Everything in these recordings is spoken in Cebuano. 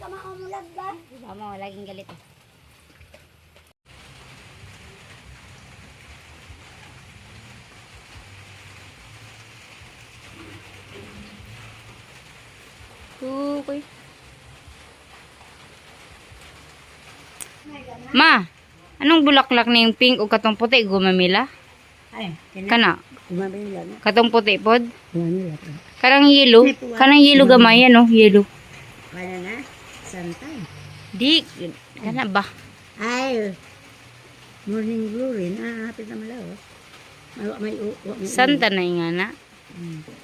ka maumulag ba? Mama, laging galit eh. Okay. Ma, anong bulaklak na yung pink o katong puti? Gumamila? Ay, Kana? Gumamila na. Katong puti pod? Gumamila. Karang yellow? Kanang yellow gamay ano? Yellow. Kana na? Santay. Di, kana ba? Ay, morning glory na hapit na malaw. May may may Santa na nga na.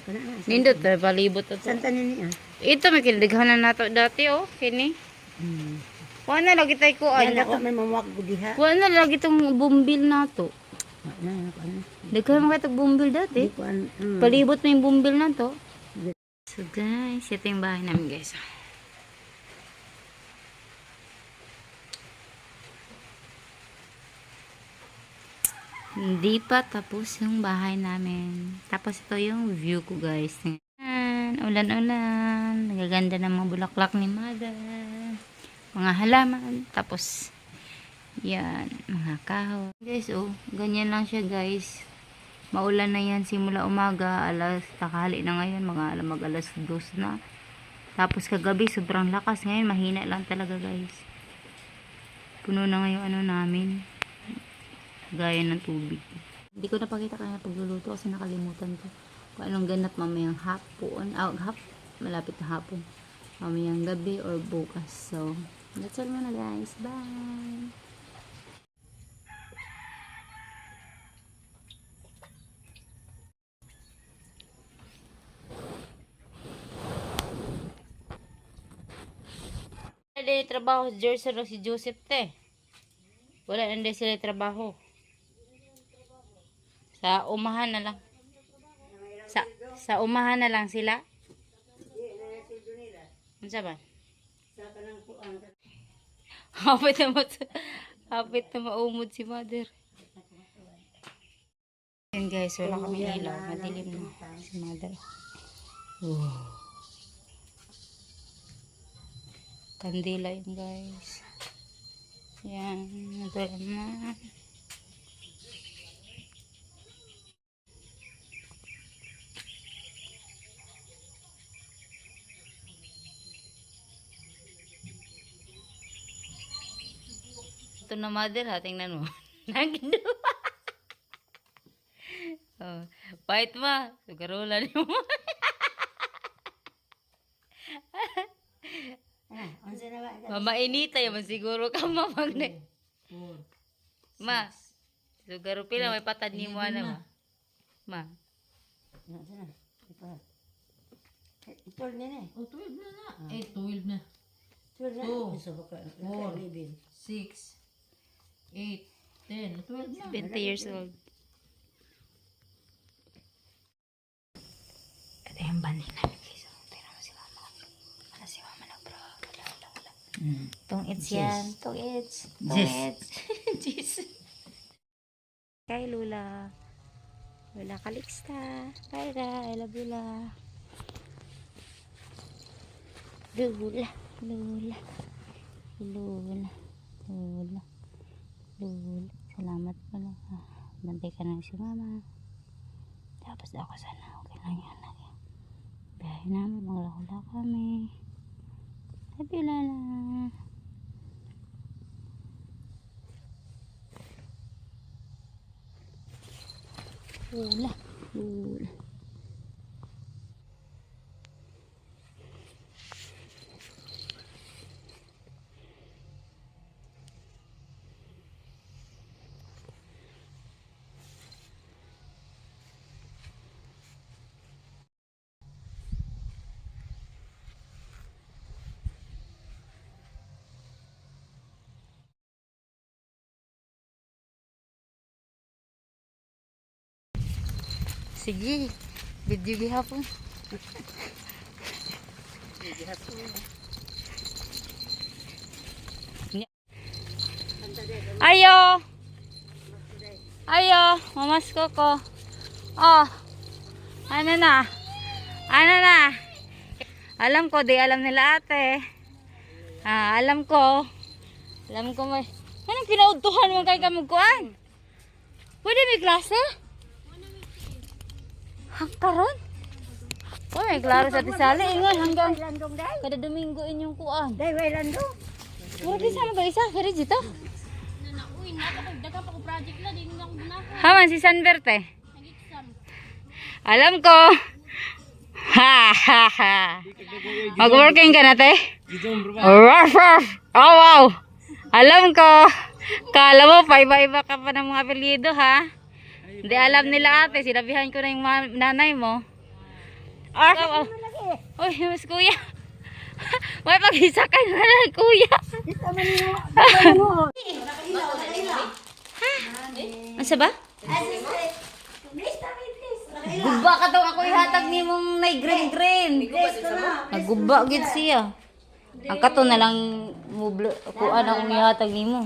Kana na. Nindot na palibot ito. Santa ni niya. Ito may kinadaghanan nato dati oh, kini. Wala na lagi tayo kuan. Ay, ako may mamuwag ko diha. Wala na lagi tong bumbil nato. Wa na, wa na. Daghan man kayo bumbil dati. Di ko an. Palibot na yung bumbil nato. So guys, ito yung bahay namin, guys. Hindi pa tapos yung bahay namin. Tapos ito yung view ko, guys. Ayan, ulan-ulan. Nagaganda ng mga bulaklak ni mother. Mga halaman. Tapos, yan, mga kahoy. Guys, oh, ganyan lang siya, guys. Maulan na yan simula umaga, alas, takahali na ngayon, mga mag 2:00 na. Tapos kagabi, sobrang lakas. Ngayon, mahina lang talaga, guys. Puno na ngayon ano namin. Gaya ng tubig. Hindi ko napakita kaya pagluluto kasi nakalimutan ko. Kung anong ganap mamayang hapon. Ah, malapit na hapon. Mamayang gabi or bukas. So, that's all muna, guys. Bye! Wala na trabaho si Jerson o si Joseph te. Wala na din sila trabaho. Sa umahan na lang. Sa umahan na lang sila. Unsa ba? Hapit na hapit na maumod si mother. Yan guys, wala kami ilaw. Madilim na si mother. Wow. Kandila yun, guys. Yan, natulan na. Ito na, mother, ha, tingnan mo. Nagdo. Oh, pahit ma. Sugarolan mo. Ah, unsa na ba? Mamainita yaman siguro ka ma pag na. Ma, sugaro pila may patad ni mo ana ma. Ma, Unsa na? Ito. Ito na na. Oh, 12 na na. Eh, 12 na. 12 na. Two, Isa ba ka? four. 11. 6, 8, 10, 12 na. 20 years old. Ito yung banding namin, guys. Oh, tingnan mo si mama. Ano si mama na bro? Wala, wala, wala. Tong it's yan. Tong it's. Tong Yes. it's. Jesus. Kay Lula. Lula Calixta. Bye, ra. I love you, La. Lula. Lula. Lula. Lula. Lula. Salamat pala. Bantay ka na si mama. Tapos ako sana. Okay lang yan. Lagi. Biyahe namin. Maglakula kami. Love you, Lala. Lula. Lula. Sige, video gihapon. Ayo. Ayo, mamasko ko. Oh. Ano na? Ano na? Alam ko, di alam nila ate. Ah, alam ko. Alam ko may... Anong kinaudtuhan mo kay kamugkuan? Pwede may klase? Hangkaron? Uy, may klaro sa Tisali. Ingon hanggang Landong day. kada Domingo inyong kuan. Day way landong. Mura di sama ba isa? Kari dito? Uy, nako ko daga pa ko project na din na ako na. Haman si Sanberte. Alam ko. Ha ha ha. Mag-working ka na, te? Ruff, ruff. Oh, wow. Alam ko. Kala mo, paiba-iba ka pa ng mga apelyido, ha? Hindi alam nila, ate. Sinabihan ko na yung nanay mo. Arf, oh. Uy, mas kuya. May pag-isa ka na lang, kuya. Kita man mo. Kita mo. Asa ba? Guba ka daw ako ihatag ni mong nay green green. Naguba gid siya. Ang kato na lang mo kuan akong ihatag nimo.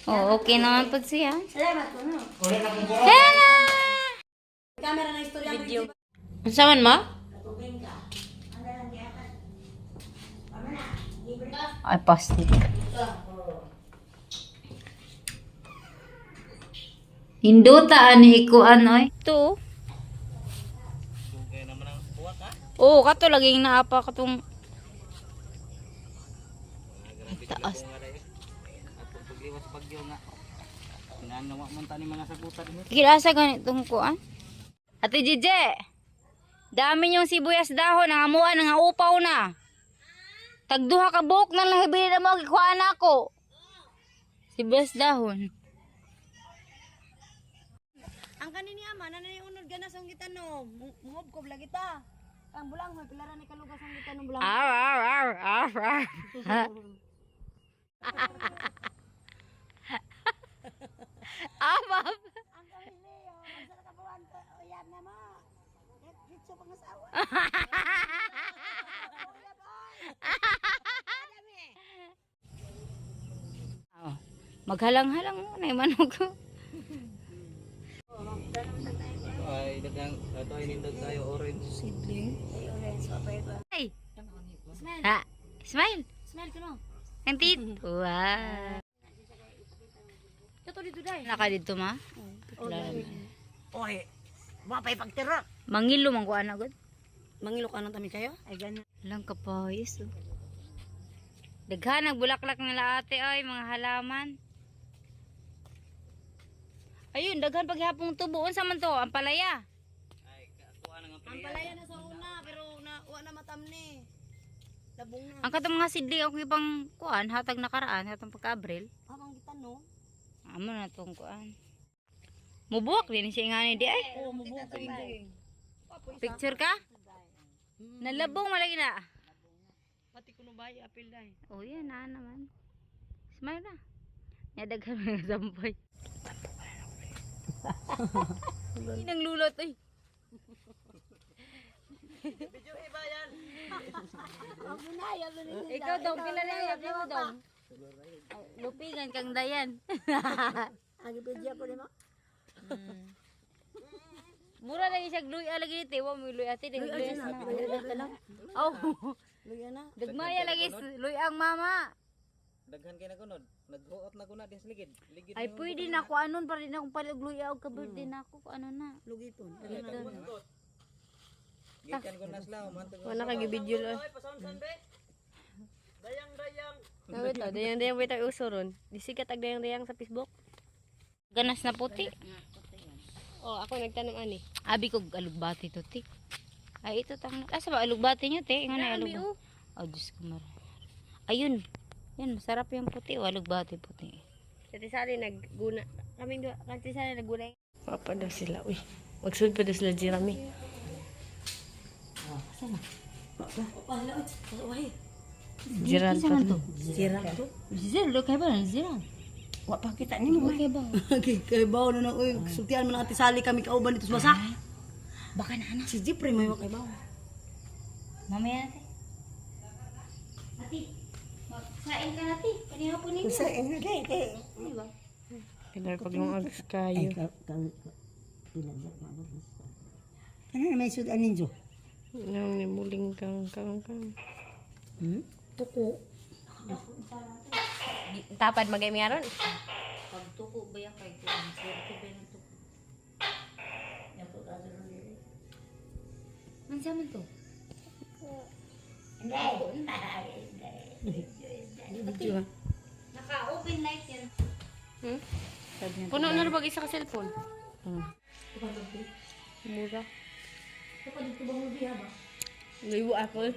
Oh, okay naman pud siya. Salamat ko no. Hello! Camera na istorya video. Unsa man ma? Ay, plastic. Hinduta ani ikuan oy. Ito. Oo, kato laging naapa katong taas. Pagliwas bagyo nga. Nga nga man tani mga sagutan ni. Kilasa ganitong kuan. Ate Jije, dami yung sibuyas dahon, ang amuan, ang upaw na. Tagduha ka buhok na lang hibili na mo, gikuhaan na ako. Sibuyas dahon. Ang kanini ama na yung unod ganas ang gitanom. Muob ko lagi ta. Ang bulang hoy pilara ni kalugas ang gitanom bulang. Ar, ar, ar, ar, ar. Ab, ab. Ang kanini oh, sa kabuan ko uyan na mo. Ditso pang asawa. Oh, maghalang-halang muna yung manok ko. Ay dagang ato ay nindot tayo orange. Ay. Ha, smile. Smile ko no. Ang tit. Wow. Kato dito dai. Naka dito ma. Oy, wa pay pagtira. Mangilo man ko ana gud. Mangilo ka nang tami kayo? Ay ganyan. Lang kapayos oh. Daghan bulaklak nila ate ay mga halaman. Ayun, daghan paghapong tubo. Unsa man to? Ang palaya. Ay kuha na nga Ang palaya na sa una pero na wa na matamni. Labong na. Ang katong mga sidli ako ibang kuan hatag nakaraan hatag pagka-Abril. Amang gitanom. Amo na tong kuan. Mubuwak din siya ngani di ay. Oo, mubuo Picture ka? Nalabong malagi na. Pati kuno bay apil dai. Oh, yan na naman. Smile na. Nadaghan mga sampay. Nang lulot ay. Ikaw daw, kilala yung mo daw. Lupingan kang dayan. Agi video ko nimo. Mura lagi siya luya lagi te, wa mo luya ate, luya na. Oh, Luya na. dagmaya lagi luya ang mama. Daghan kay nagunod. Naghuot na guna din sa ligid. Ligid. Ay pwede na ko anon pa rin akong palig luya og ka-birthday na ako ko ano na. Lugiton. Gikan ko na sila man. Wala ka gibidyo lo. Dawit to, dayang-dayang ba tayo uso ron? Di sikat ag dayang-dayang sa Facebook. Ganas na puti. Oh, ako nagtanong ani. Abi ko alugbati to ti. Ay ito tang. Asa ba alugbati niyo te? Nga na alugbati. Oh, Diyos ko mar. Ayun. Yan masarap yung puti o alugbati puti. Sa Tisali nagguna. Kaming dua, kan Tisali nagguna. Papa daw sila, uy. Magsud pa daw sila Jeremy. Jiran pa to? Sira to. Zero do kay ba zero. Wa pa kita nimo. Okay ba? Kay bawo na na oy, sultian man ang atisali kami kauban dito sa basa. Baka na ana. Si Jeffrey may wa kay bawo. Mamaya na te. Ati. Magsaing ka na te. Kanihapon ninyo. Sa ina kay kay. Pilar pag yung ags kayo. Ano na may sudan ninyo? Nang ni muling kang kang kang. Tuko. Tapad magay mi aron. Pagtuko ba yan kay kuan? Swerte ba yung tuko? Mansa man to? Naka-open light yan. Hmm? Puno na rin pag isa ka cellphone. Mura. Libo apple.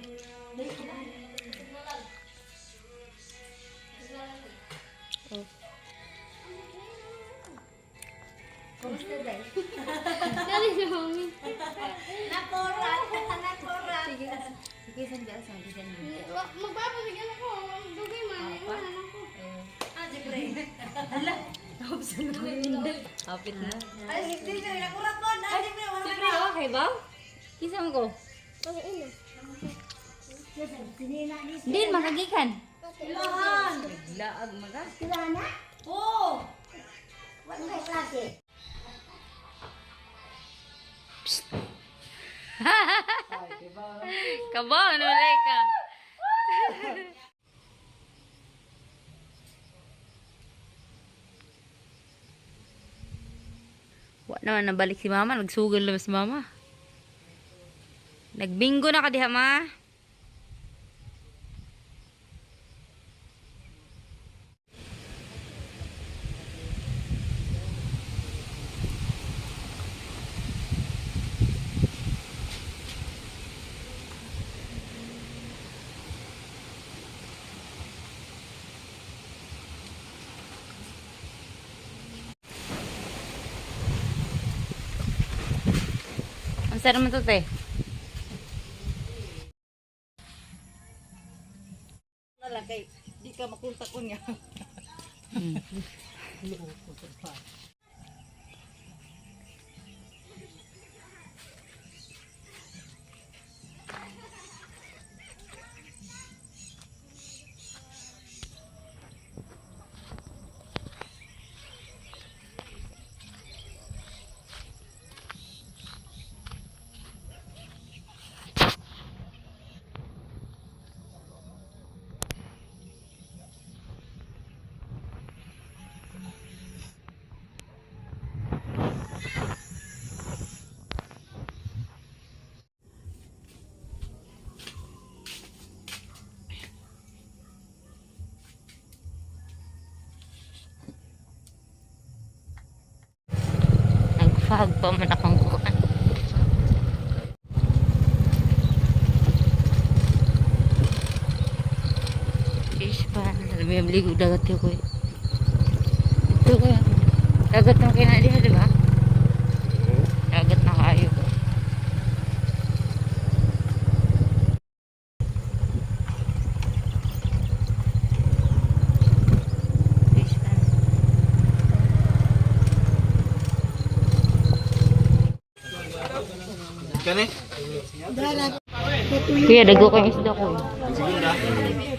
Oh. Dali si mami. Nakurat, nakurat. Sige, sandali, sandali, sandali. Magpapabigyan ako. Dugay man. Ano ako. Ah, siyempre. Kapit na. Ay, hindi na, nakurat mo. Ah, siyempre, wala Siyempre, okay ba? Kisa mo ko? Din, makagikan. Ilahan. Laag maga. Oo. Kabaw, nulay ka. Wa naman nabalik si mama, nagsugal na si mama. Nagbingo na ka diha ma. Ang sarap naman to, te. Na lang kay di ka makunta ko niya. Nag-fog pa man akong kuan. Fish pan. Alam mo yung ligo dagat yun ko eh. Ito ko yan. Dagat na kinaliha, di ba? Dagat na kayo ko. Fish pan. Kani? Kuya, dago ko yung isda ko. Segunda.